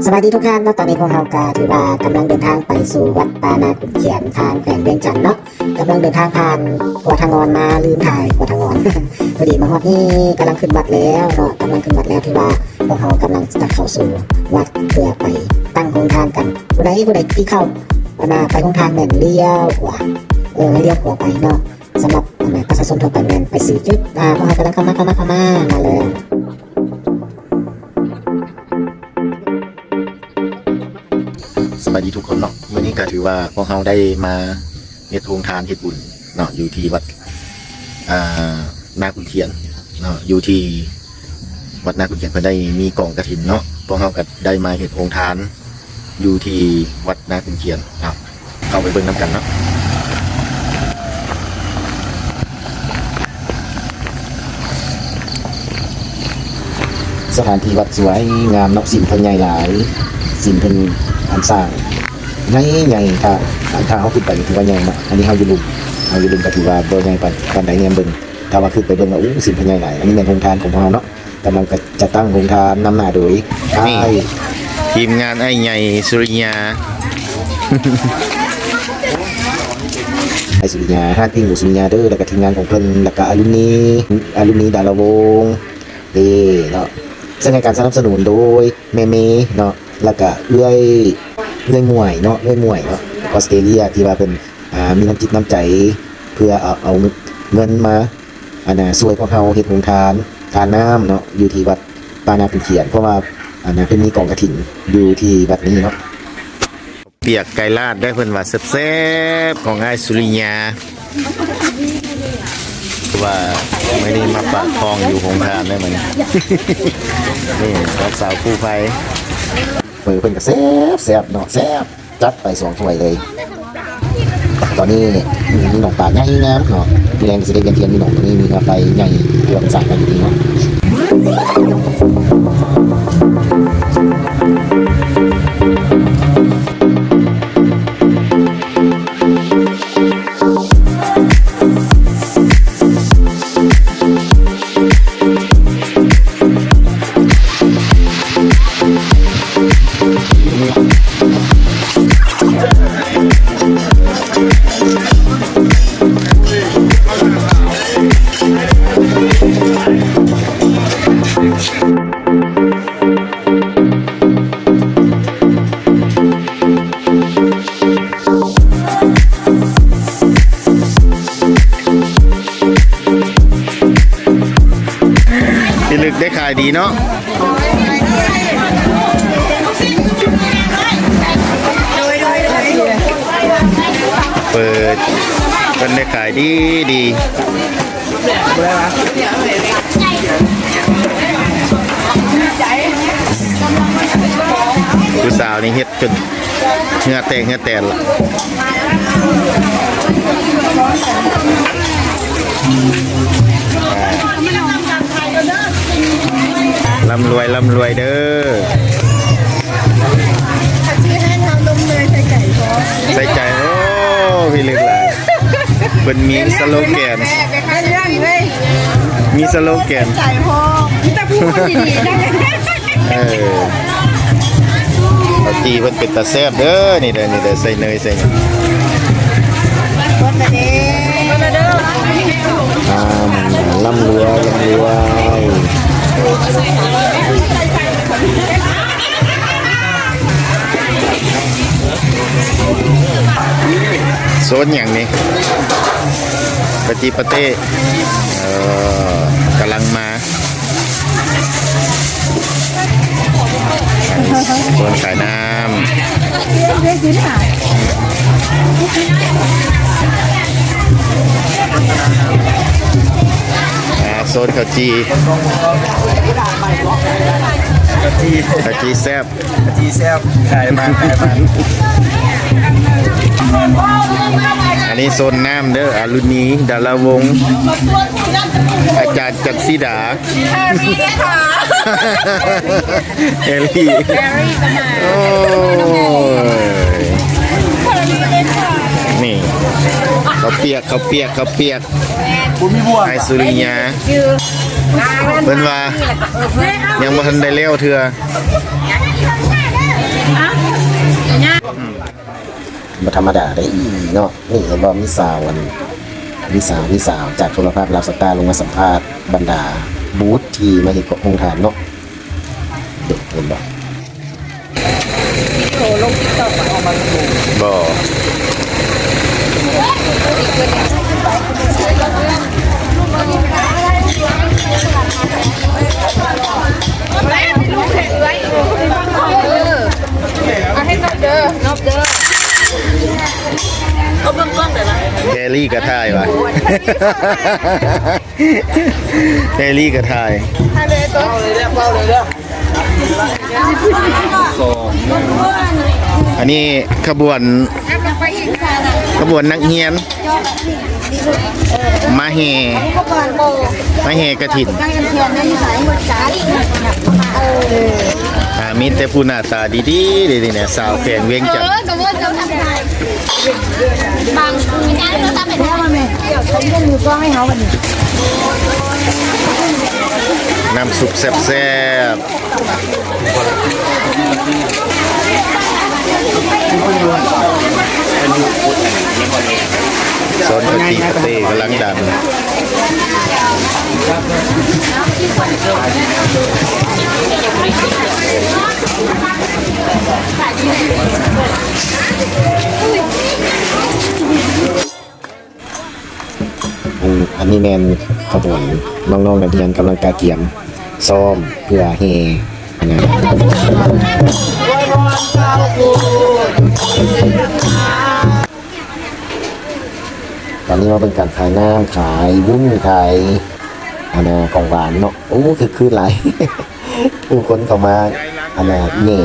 ສະບາຍດີທຸກທ່ານເນາະ, ຕອນນີ້ພວກເຮົາກໍຖືວ່າກຳລັງເດີນທາງໄປສູ່ວັດປ່ານາຂຸນຂຽນ ທາງແຂວງວຽງຈັນເນາະ, ກຳລັງເດີນທາງຜ່ານຂົວທະງອນມາ, ລືມຖ່າຍຂົວທະງອນ ພໍດີມາຮອດນີ້ກຳລັງຂຶ້ນວັດແລ້ວເນາະ, ກຳລັງຂຶ້ນວັດແລ້ວ, ຖືວ່າພວກເຮົາກຳລັງຈະເຂົ້າສູ່ວັດເພື່ອໄປຕັ້ງໂຮງທານກັນ. ຜູ້ໃດ ຜູ້ໃດທີ່ເຂົ້າ ອັນນ່າ ໄປໂຮງທານແມ່ນລ້ຽວຂວາ, ເອີ ໃຫ້ລ້ຽວຂວາໄປເນາະ. ສຳລັບ ອັນນ່າ ປະຊາຊົນທົ່ວໄປແມ່ນໄປສີ່ຈຸດ. ອ່າ ພວກເຮົາກຳລັງເຂົ້າມາ, ເຂົ້າມາ, ເຂົ້າມາ ມາເລີຍ. ສະບາຍດີທຸກຄົນເນາະ, ມື້ນີ້ກໍຖືວ່າພວກເຮົາໄດ້ມາເຮັດໂຮງທານເຮັດບຸນເນາະ ຢູ່ທີ່ວັດ ອ່າ ນາຂຸນຂຽນເນາະ, ຢູ່ທີ່ວັດນາຂຸນຂຽນເພິ່ນໄດ້ມີກອງກະຖິນເນາະ, ພວກເຮົາກໍໄດ້ມາເຮັດໂຮງທານ ຢູ່ທີ່ວັດນາຂຸນຂຽນເນາະ, ເຂົ້າໄປເບິ່ງນຳກັນເນາະ. ສະຖານທີ່ວັດສວຍງາມເນາະ, ສິມເພິ່ນໃຫຍ່ຫຼາຍ, ສິມເພິ່ນອັນສ້າງໃຫຍ່ໆ, ຖ້າ ຖ້າເຮົາຂຶ້ນໄປນີ້ຖືວ່າໃຫຍ່ເນາະ, ອັນນີ້ເຮົາຢູ່ລຸ່ມ, ເຮົາຢູ່ລຸ່ມກໍຖືວ່າບໍ່ໃຫຍ່ປານ ປານໃດແນມເບິ່ງ, ຖ້າວ່າຂຶ້ນໄປເບິ່ງແລ້ວ ໂອ້ ສິມເພິ່ນໃຫຍ່ຫຼາຍ. ອັນນີ້ແມ່ນໂຮງທານຂອງພວກເຮົາເນາະ. ກຳລັງຈະຕັ້ງໂຮງທານນຳໜ້າໂດຍ ນີ້ ອ້າຍ ທີມງານອ້າຍໃຫຍ່ສຸລິຍາ ອ້າຍສຸລິຍາ ຮ້ານປີ້ງໝູສຸລິຍາເດີ ແລ້ວກະທີມງານຂອງເພິ່ນ ແລ້ວກະອາລຸນນີ ອາລຸນນີ ດາລາວົງເດ້ເນາະ. ເຊິ່ງໃຫ້ການສະໜັບສະໜູນໂດຍແມ່ເມເນາະ ແລ້ວກະເອື້ອຍ ເອື້ອຍໝວຍເນາະ ເອື້ອຍໝວຍເນາະ ອອສເຕຣເລຍ ທີ່ວ່າເພິ່ນ ອ່າ ມີນ້ຳຈິດນ້ຳໃຈ ເພື່ອເອົາ ເອົາເງິນມາ ອັນນ່າ ຊ່ວຍພວກເຮົາເຮັດໂຮງທານ ທານນ້ຳເນາະ ຢູ່ທີ່ວັດປ່ານາຂຸນຂຽນ ເພາະວ່າ ອັນນ່າ ເພິ່ນມີກອງກະຖິນຢູ່ທີ່ວັດນີ້ເນາະ. ປຽກໄກ່ລາດໄດ້ ເພິ່ນວ່າແຊບໆ ຂອງອ້າຍສຸລິຍາ ວ່າມື້ນີ້ມາຝາກທ້ອງຢູ່ໂຮງທານໄດ້ມື້ນີ້ ນີ້ ກັບສາວກູ້ໄພ ເຝີເພິ່ນກໍແຊບໆເນາະ ແຊບ ຈັດໄປສອງຖ້ວຍເລີຍ. ຕອນນີ້ມີໜອງປາໃຫຍ່ງາມເນາະ ມື້ແລງຊິໄດ້ວຽນທຽນຢູ່ໜອງນີ້ ມີເຮືອໄຟໃຫຍ່ທີ່ວ່າເພິ່ນສ້າງໄວ້ຢູ່ນີ້ເນາະ. ພິລຶກໄດ້ຂາຍດີເນາະ ເປີດ ເພິ່ນໄດ້ຂາຍດີດີ. ຜູ້ສາວນີ້ເຮັດຈົນເຫື່ອແຕກເຫື່ອແຕນລະ ລ່ຳລວຍ ລ່ຳລວຍເດີ. ໃສ່ໃຈ ໂອ້ ພິລຶກຫຼາຍ ເພິ່ນມີສະໂລແກນ ມີສະໂລແກນ ເອີ ເຂົ້າຈີ່ເພິ່ນເປັນຕາແຊບເດີ ນີ້ເດີ ນີ້ເດີ ໃສ່ເນີຍ ໃສ່ຫຍັງ ອ່າ ລ່ຳລວຍ ລ່ຳລວຍ. ໂຊນຫຍັງນີ້ ປະຕິປະເຕະ ເອີ ກຳລັງມາ ໂຊນຂາຍນ້ຳ ອ່າ ໂຊນເຂົ້າຈີ່ ເຂົ້າຈີ່ ເຂົ້າຈີ່ແຊບ ເຂົ້າຈີ່ແຊບ ຂາຍມາ ຂາຍມາ. ອັນນີ້ໂຊນນ້ຳເດີ ອາລຸນີ ດາລາວົງ ອາຈານຈັນສີດາ ແຮຣີ ແຮຣີກໍມາ ໂອ້ຍ ນີ້ ເຂົ້າປຽກ ເຂົ້າປຽກ ເຂົ້າປຽກ ອ້າຍສຸລິຍາ ເພິ່ນວ່າຍັງບໍ່ທັນໄດ້ແລ້ວເທື່ອ. ບໍ່ທຳມະດາເດ້ເນາະ. ນີ້ເຫັນບໍ່ ມີສາວ ອັນ ມີສາວ ມີສາວຈາກໂທລະພາບລາວສະຕາ ລົງມາສຳພາດບັນດາບູດທີ່ມາເຮັດໂຮງທານເນາະ. ເຫັນບໍ່? ວິດີໂອລົງ TikTok ບໍ່? ແຄຣີກໍຖ່າຍວ່າ ແຄຣີກໍຖ່າຍ ຖ່າຍເລີຍ ເອົາເລີຍເດີ ເອົາເລີຍເດີ. ອັນນີ້ຂະບວນ ຂະບວນນັກຮຽນ ມາແຫ່ ມາແຫ່ກະຖິນ. ອ່າ ມີແຕ່ຜູ້ໜ້າຕາດີໆເດ້ນີ້ນະ ຊາວແຂວງວຽງຈັນ. ເອີ ກະເວົ້ານຳ ບັງ ນ້ຳຊຸບແຊບໆ. ຊ້ອນກະຕິເຕກຳລັງດັງ. ອັນນີ້ແມ່ນຂະບວນນ້ອງໆນັກຮຽນກຳລັງກະກຽມຊ້ອມເພື່ອແຫ່ນະ. ຕອນນີ້ມາເບິ່ງການຂາຍນ້ຳ ຂາຍວຸ້ນ ຂາຍ ອັນນະ ຂອງຫວານເນາະ. ໂອ້ ຄຶກຄື້ນຫຼາຍ ຜູ້ຄົນເຂົ້າມາ ອັນນະ ແຫ່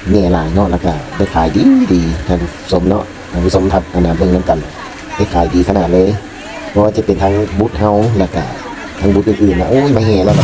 ແຫ່ຫຼາຍເນາະ ແລ້ວກະໄດ້ຂາຍດີໆ ທ່ານຜູ້ຊົມເນາະ ທ່ານຜູ້ຊົມ ອັນນະ ເບິ່ງນຳກັນ ໄດ້ຂາຍດີຂະໜາດເລີຍ ບໍ່ວ່າຈະເປັນທາງບູດເຮົາ ແລ້ວກະທາງບູດອື່ນໆນະ ໂອ້ຍ ມາແຫ່ແລ້ວ.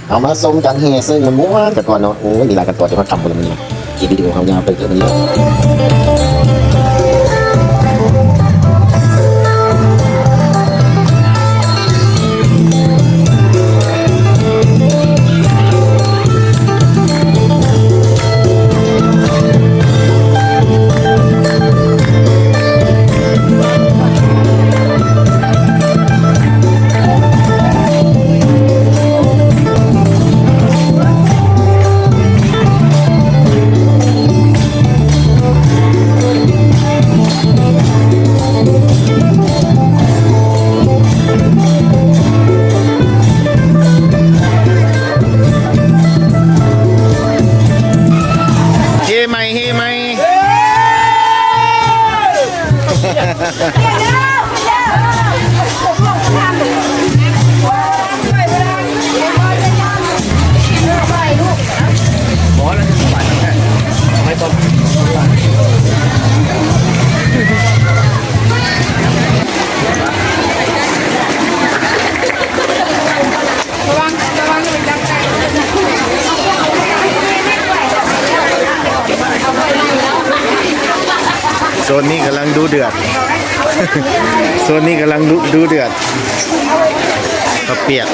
ເຮົາມາຊົມການແຫ່ເຊິ່ງມ່ວນໆກັນກ່ອນເນາະ. ໂອ້ຍ ມີຫຼາຍຂັ້ນຕອນທີ່ເຮົາທຳບໍ່ໄດ້ມື້ນີ້ ຄລິບວິດີໂອເຮົາຍາວເຕີບເຕີບມື້ນີ້. ເ ໂຊນນີ້ກຳລັງດຸເດືອດ ໂຊນນີ້ກຳລັງດຸ ດຸເດືອດ ເຂົ້າປຽກ.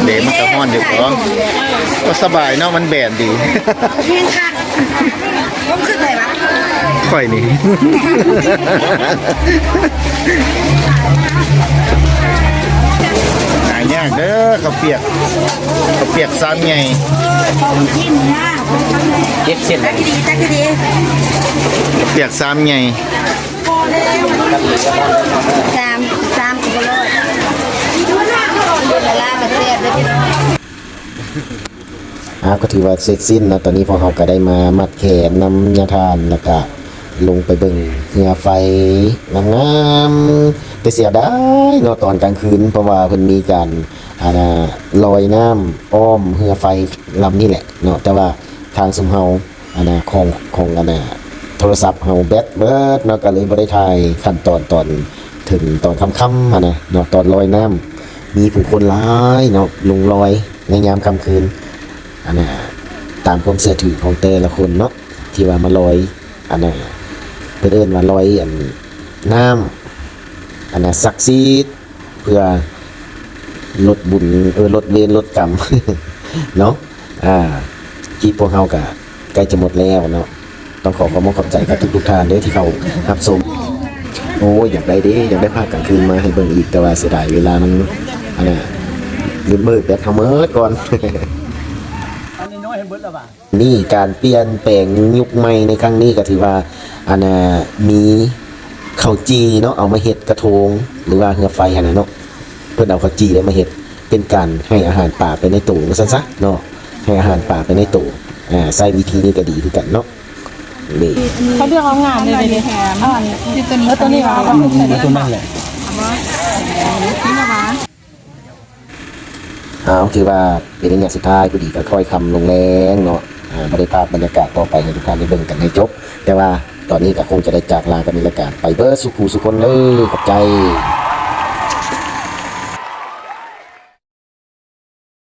ເດ ມັນກະຮ້ອນຢູ່ບໍ່? ກະສະບາຍເນາະ ມັນແບນດີ. ແຮງຄັກ ຄວາມຄຶດໃຜວະ? ຂ້ອຍນີ້. ຫາຍາກເດີ ເຂົ້າປຽກ ເຂົ້າປຽກຊາມໃຫຍ່ ເຈັດເສັ້ນ ຕັກດີໆ ຕັກດີໆ ເຂົ້າປຽກຊາມໃຫຍ່. ສາມ ສາມກະບໍ່ລອດ ປາຮ້າກະແຊບເດີພີ່ນ້ອງ. ອ້າວ ກະຖືວ່າເສັດສິ້ນເນາະ ຕອນນີ້ພວກເຮົາກະໄດ້ມາມັດແຂນນຳຍາທ່ານ ແລ້ວກະລົງໄປເບິ່ງເຮືອໄຟງາມໆ ແຕ່ເສຍດາຍເນາະ ຕອນກາງຄືນ ເພາະວ່າເພິ່ນມີການ ອັນນ່າ ລອຍນ້ຳອ້ອມເຮືອໄຟລຳນີ້ແຫຼະເນາະ ແຕ່ວ່າທາງຊຸມເຮົາ ອັນນ່າ ຂອງ ຂອງ ອັນນ່າ ໂທລະສັບເຮົາແບັດເບີດເນາະ ກະເລີຍບໍ່ໄດ້ຖ່າຍຂັ້ນຕອນ ຕອນເຖິງຕອນຄ່ຳໆຫັ້ນນະເນາະ ຕອນລອຍນ້ຳ ມີຜູ້ຄົນຫຼາຍເນາະ ລົງລອຍໃນຍາມຄ່ຳຄືນ ອັນນ່າ ຕາມຄວາມເຊື່ອຖືຂອງແຕ່ລະຄົນເນາະ ທີ່ວ່າມາລອຍ ອັນນ່າ ເພິ່ນເອີ້ນວ່າລອຍ ອັນ ນ້ຳ ອັນນ່າ ສັກສິດ ເພື່ອລົດບຸນ ເອີ ລົດເວນລົດກຳເນາະ. ອາ ຄລິບພວກເຮົາກະໃກ້ຈະໝົດແລ້ວເນາະ ຕ້ອງຂໍຂອບອົກຂອບໃຈກັບທຸກໆທ່ານເດີທີ່ເຂົ້າຮັບຊົມ. ໂອ້ຍ ຢາກໄດ້ເດ້ ຢາກໄດ້ພາບກາງຄືນມາໃຫ້ເບິ່ງອີກ ແຕ່ວ່າເສຍດາຍເວລາມັນ ອັນນ່າ ມືດໆ ແບັດເຮົາເໝິດກ່ອນ. ອັນນ້ອຍໆ ໃຫ້ເບິດແລ້ວຫວາ? ນີ້ການປ່ຽນແປງຍຸກໃໝ່ໃນຄັ້ງນີ້ກະຖືວ່າ ອັນນ່າ ມີເຂົ້າຈີ່ເນາະ ເອົາມາເຮັດກະໂທງ ຫຼືວ່າເຮືອໄຟຫັ້ນນະເນາະ ເພິ່ນເອົາເຂົ້າຈີ່ມາເຮັດ ເປັນການໃຫ້ອາຫານປາໄປໃນໂຕວ່າຊັ້ນຊະເນາະ ໃຫ້ອາຫານປາໄປໃນໂຕ ອາ ໃຊ້ວິທີນີ້ກະດີຄືກັນເນາະ. ນີ້ ເຂົາເລືອກເອົາງາມເລີຍເດ ເອົາອັນ ເອົາໂຕນີ້ວ່າ ເອົາໂຕນັ້ນແຫຼະ. ອ້າວ ຖືວ່າເປັນໄລຍະສຸດທ້າຍ ພໍດີກະຄ້ອຍຄ່ຳລົງແລງເນາະ ອາ ບໍ່ໄດ້ພາບບັນຍາກາດຕໍ່ໄປໃຫ້ທຸກທ່ານໄດ້ເບິ່ງກັນໃຫ້ຈົບ ແຕ່ວ່າຕອນນີ້ກະຄົງຈະໄດ້ຈາກລາກັນໃນລາຍການ ໄປເບີດສູ່ຜູ້ສູ່ຄົນເດີ ຂອບໃຈ.